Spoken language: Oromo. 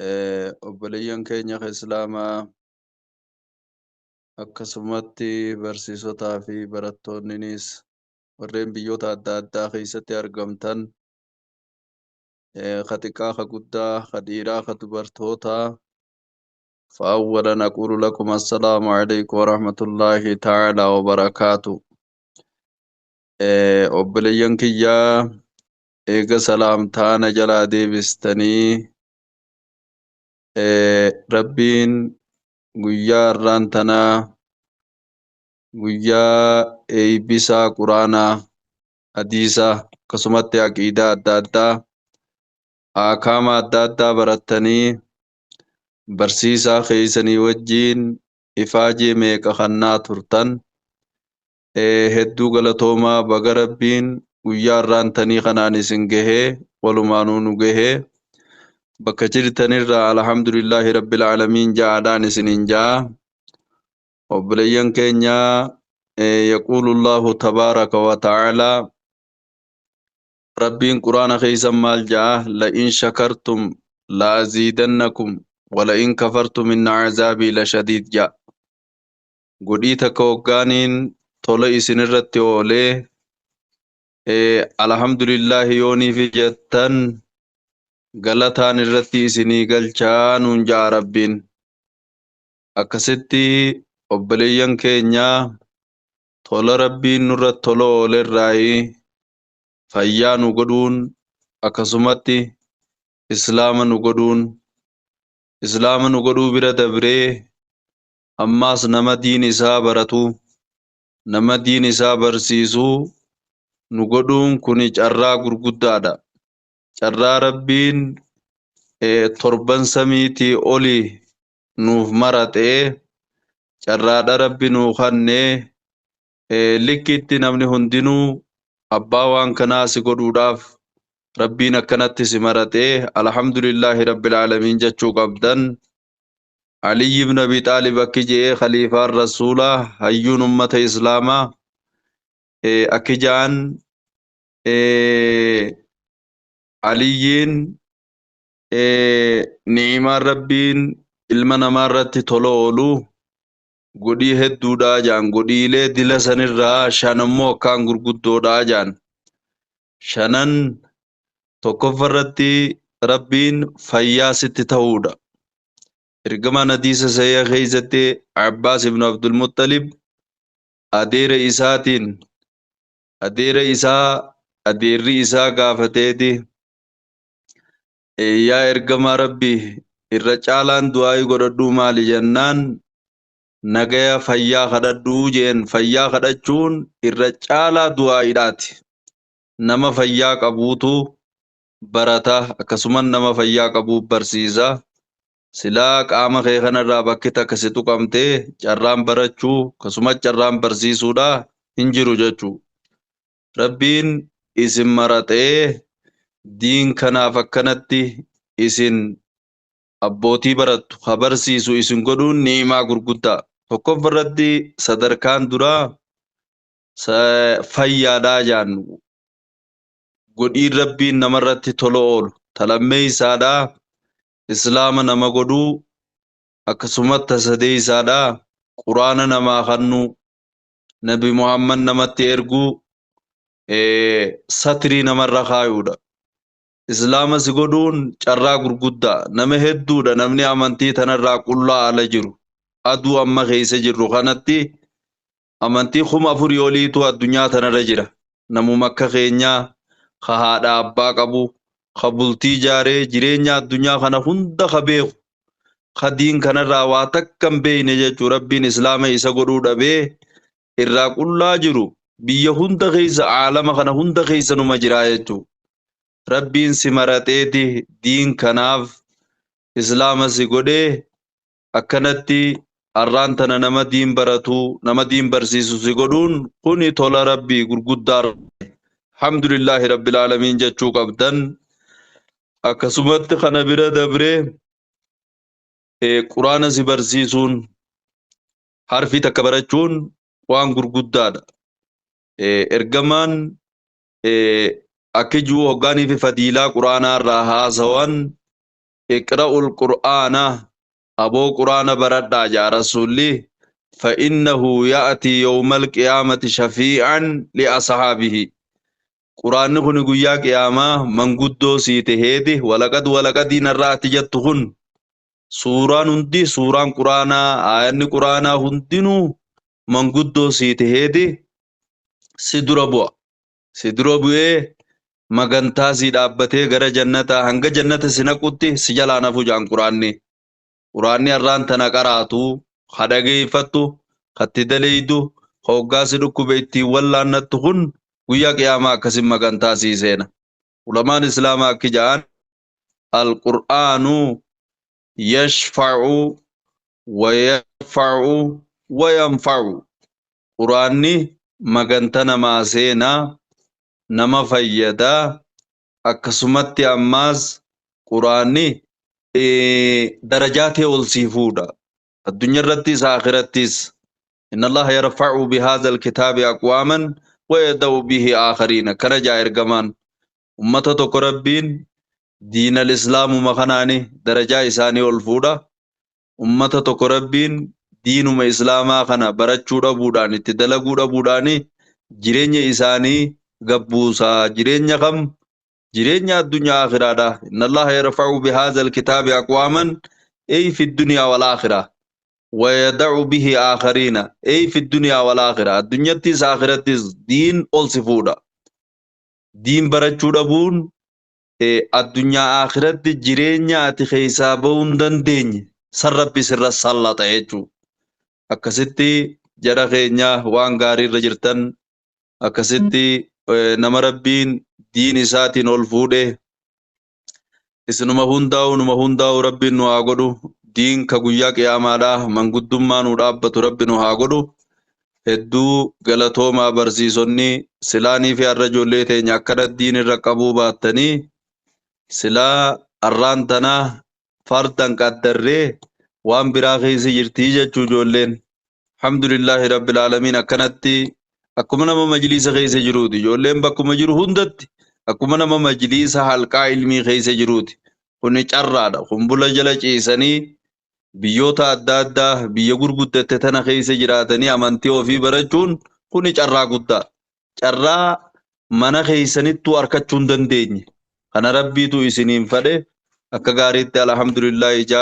Obboleeyyan keenya Islaamaa, akkasumatti barsiisotaa fi barattoonninis warreen biyyoota adda addaa keessatti argamtan, ka xiqqaa, ka guddaa, ka dhiiraa, ka dubartootaa, فأولا أقول لكم السلام عليكم ورحمة الله تعالى وبركاته. Obboleeyyan kiyyaa, eega salaamtaana jalaa deebistanii, Rabbiin guyyaa har'aan tanaa, guyyaa eeybisaa Quraanaa, hadiisaa, akkasumatti aqiidaa adda addaa, akaama adda addaa barattanii barsiisaa keeysanii wajjiin ifaajee meeqa kannaa turtan, hedduu galatoomaa. Baga Rabbiin guyyaa har'aan tanii kanaan isin gahee, walumaanuu nu gahee. Bakka jirtanirraa alhamdulillaahi rabbil aalamiin ja'aadhaan isinin ja'a. Obboleeyyan keenya, يقول الله تبارك وتعالى, Rabbiin Quraana keeysan maal ja'a? لئن شكرتم لأزيدنكم ولئن كفرتم إن عذابي لشديد ja'a. Godhii takka hoggaaniin tola isinirratti oolee, alhamdulillaahi yooniif jettan, galataan irratti isinii galchaa nuun ja'a Rabbiin. Akkasitti obboleeyyan keenya, tola Rabbiin nurratti tola oolerraayi fayyaa nu godhuun, akkasumatti Islaama nu godhuun, Islaama nu godhuu bira dabree ammaas nama diin isaa baratu, nama diin isaa barsiisuu nu godhuun kuni carraa gurguddaadha. Carraa Rabbiin torban samiitii oli nuuf maraxee, carraadha Rabbi nuu kannee. Likkitti namni hundinuu abbaa waan kanaa si godhuudhaaf Rabbiin akkanatti si maraxee, alhamdulillaahi rabbil aalamiin jechuu qabdan. Aliyyi ibn Abi Xaalib akki je'ee, khaliifaan Rasuulaa, hayyuun ummata Islaamaa, akki ja'an: Aliyyiin, ni'imaan Rabbiin ilma namaa irratti tola oolu godhii hedduudha ja'an. Godhiilee dila sanirraa shan immoo akkaan gurguddoodha ja'an. Shanan tokkoffa irratti Rabbiin fayyaa sitti ta'uudha. Ergamaan hadiisa sahiha keessatti Abbaas ibn Abdulmuttalib adeera isaatiin, adeera isaa, adeerri isaa gaafateeti, "Yaa ergamaa Rabbi, irra caalaan du'aayii godhadhuu maali?" jennaan, "Nagaya fayyaa kadhadhuu" jeen. Fayyaa kadhachuun irra caalaa du'aayiidhaati. Nama fayyaa qabuutu barata, akkasumas nama fayyaa qabuu barsiisa. Silaa qaama kee kanarraa bakki takka si tuqamtee, carraan barachuu akkasumas carraan barsiisuudha hin jiru jechuu. Rabbiin isin maraxee diin kanaaf akkanatti isin abbootii barattu ka barsiisu isin godhuun ni'imaa gurguddaa. Tokkoffaa irratti sadarkaan duraa fayyaadhaa jaan, godhiin Rabbiin namarratti tola oolu. Talammeeysaadhaa Islaama nama godhuu, akkasumas tasadeeysaadhaa Quraana namaa kannuu, Nabi Muhammad namatti erguu, satrii namarra kaayuudha. Islaama si godhuun carraa gurguddaa. Nama hedduudha namni amantii tanarraa qullaa ala jiru. Aduu amma keessa jirru kanatti amantii 4000 oliitu addunyaa tanarra jira. Namuma akka keenyaa ka haadha abbaa qabu, ka bultii ijaaree jireenya addunyaa kana hunda ka beeku, ka diin kanarraa waa takka hin beekne jechuu, Rabbiin Islaama isa godhuu dhabee irraa qullaa jiru biyya hunda keessa, aalama kana hunda keessa numa jiraa jechuu. Rabbiin si maraxeeti diin kanaaf Islaama si godhee, akkanatti har'aan tana nama diin baratu, nama diin barsiisu si godhuun kuni tola Rabbii gurguddaa, alhamdulillaahi rabbil aalamiin jechuu qabdan. Akkasumatti kana bira dabree Quraana si barsiisuun, harfii takka barachuun waan gurguddaadha. Ergamaan akki jiru hoggaanii fi fadiilaa Quraanaa irraa haasawan. Iqra'ul qur'aana, aboo qur'aana baradhaa jaa Rasuulli, fa innahu ya'tii yawmal qiyaamati shafii'an li ashaabihi. Qur'aanni kun guyyaa qiyaamaa manguddoo sii taheeti. Walaqad walaqadiin irraa ati jettu kun suuraan hundi, suuraan qur'aanaa, aayanni qur'aanaa hundinuu manguddoo sii taheeti si dura bu'a. Si dura bu'ee magantaa sii dhaabbatee gara jannataa hanga jannata si naqutti si jalaa nafu jaan qur'aanni. Qur'aanni har'aan tana qaraatu, ka dhageeffattu, katti daleeydu, ka hoggaa si dhukkube ittiin wallaannattu kun guyyaa qiyaamaa akkasin magantaa sii seena. Ulamaan islaamaa akki ja'an, alqur'aanu yashfa'u wa yarfa'u wa yanfa'u. Qur'aanni maganta namaa seenaa, nama fayyadaa, akkasumatti ammaas qur'aanni darajaa ta'e ol sii fuudha. Addunyaa irrattis akhirattis. Inna Allaha yarfa'u bihaadha alkitaabi aqwaaman wa yada'u bihi aakhariina. Kana jaa ergamaan. Ummata tokko Rabbiin diinal islaamuma kanaani darajaa isaanii ol fuudha. Ummata tokko Rabbiin diinuma islaamaa kana barachuu dhabuudhaan, itti dalaguu dhabuudhaani jireenya isaanii gabbuusaa. Jireenya kam? Jireenya addunyaa akhiraadha. Inna Allaha yarfa'u bihaadha alkitaabi aqwaaman ey fi dunyaa wal aakhira. Wa yada'u bihi aakhariina ey fi dunyaa wal aakhira. Addunyattis akhirattis diin ol si fuudha. Diin barachuu dhabuun addunyaa akhiratti jireenya ati keessaa bahuu hin dandeenye san Rabbi sirra sallata jechuudha. Akkasitti jara keenya waan gaarii irra jirtan, akkasitti nama Rabbiin diin isaatiin ol fuudhe isinuma hundaa'u, numa hundaa'u Rabbiin nu haa godhu. Diin ka guyyaa qiyaamaadhaa manguddummaa nu dhaabbatu Rabbi nu haa godhu. Hedduu galatoomaa barsiisonni, silaanii fi har'a ijoollee teenya akkana diin irra qabuu baattanii silaa har'aan tanaa fardan qaddarree waan biraa keessa jirtii jechuu ijoolleen. Alhamdulillahi rabbil aalamiin, akkanatti akkuma nama majliisa keessa jiruuti. Ijoolleen bakkuma jiru hundatti akkuma nama majliisa halqaa ilmii keessa jiruuti. Kuni carraadha. Kumbula jala ciisanii biyyoota adda addaa biyya gurguddatte tana keessa jiraatanii amantii ofii barachuun kuni carraa guddaa. Carraa mana keessanittuu argachuu hin dandeenye. Kana Rabbiitu isiniin fadhe akka gaariitti, alhamdulillahi.